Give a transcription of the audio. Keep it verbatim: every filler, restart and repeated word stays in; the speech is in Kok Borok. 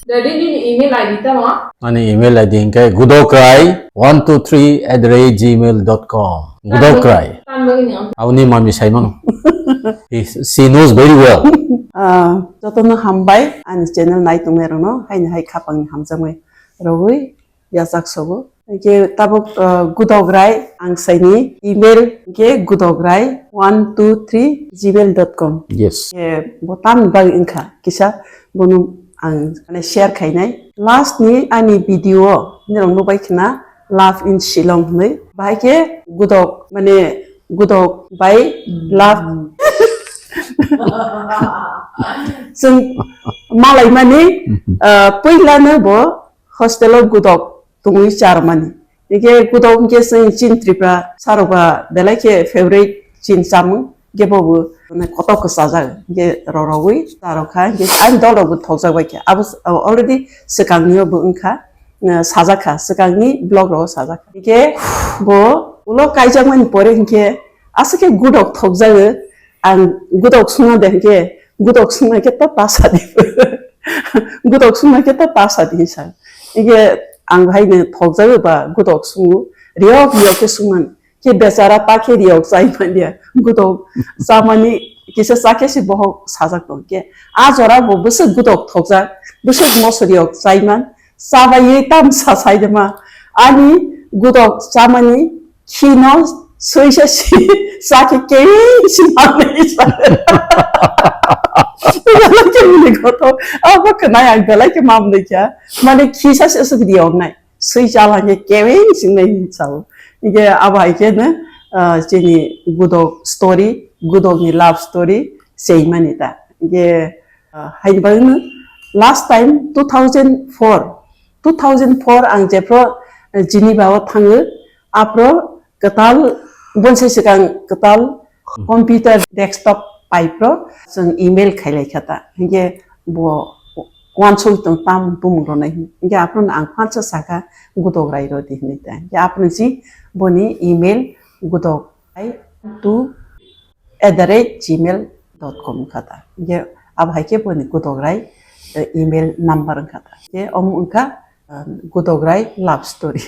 Dadi nini email I D tamo? Ani email I D hwnkhe gudokrai one two three at the rate gmail dot com. Gudokrai. Tamo ni ang. Aboni mami saimano. He, she knows very well. Ah, jotono hambai ani channel nai tongnai rokno haini hai khapangni hamjakmai rogwi yachak sogo. Hwnkhe tabuk, ah, gudokrai ang saini email hwnkhe gudokrai one two three gmail dot com. Yes. Hwnkhe bo tamni bagwi wngkha kisa bono ang mane share khainai. Last ni ani video o norok nukbai khna Love in Shillong hwnwi. Bahai khe gudok mane gudok bai love. Chwng malaimani, ah, puilano bo hostel o gudok tongwi charmani. Hwnkhe gudok hwnkhe chwng chini Tripura sarok ba belai khe favorite chini chamung. Hwnkhe bobo mane kotor khe chajak. Hwnkhe rorogwi charokha. Hwnkhe ani dol rokbo thokjak bai khe. Abo s-, already swkangni bo wngkha, ah, sajakha. Swkangni vlog rogo sajakha. Hwnkhe bo ulo kaijakmani pore hwnkhe aswk khe gudok thokjago. Ang gudok sungna de hwnkhe gudok sungna khe to ta sadi. Gudok sungna khe to ta sadi hinsa. Hwnkhe ang haino thokjago ba gudok sungo. Riyok riyok khe sungmani. Khe bechara ta khe riyok chai manya. Gudok chamani kisa cha khe se bohok sajak tong khe. A jora bo bwswk gudok thokjak, bwswk moso riyok chaiman. Chabaiwi tamsa saidima. Ani gudok chamani khino soisa si sa khe kei si manwi sa. Belai khe mini goto. Abo khnai ang belai khe mamnwi kha. Mane khisa se aswk riyoknai. Swi chala khe keweng singnai hin sao. Hingke abo hai khe no, ah, chini gudok story, gudokni love story seimani ta. Hingke, ah, hai bagwi no last time two thousand four, two thousand four ang jephro, eh, Geneva o thango, aphro kwtal, bonsi swkang kwtal computer desktop pipe ro chwng email khailai kha ta. Hingke bo uansuk tong tam bumung rwnai hin. Hingke aphano ang phansa sakha gudok rai rw di hinwi ta. Hingke aphano si boni email gudok rai two at the rate gmail dot com kha ta. Hingke abo hai khe boni gudok rai, eh, email number wngkha ta. Hingke omo wngkha, eh, gudok rai love story.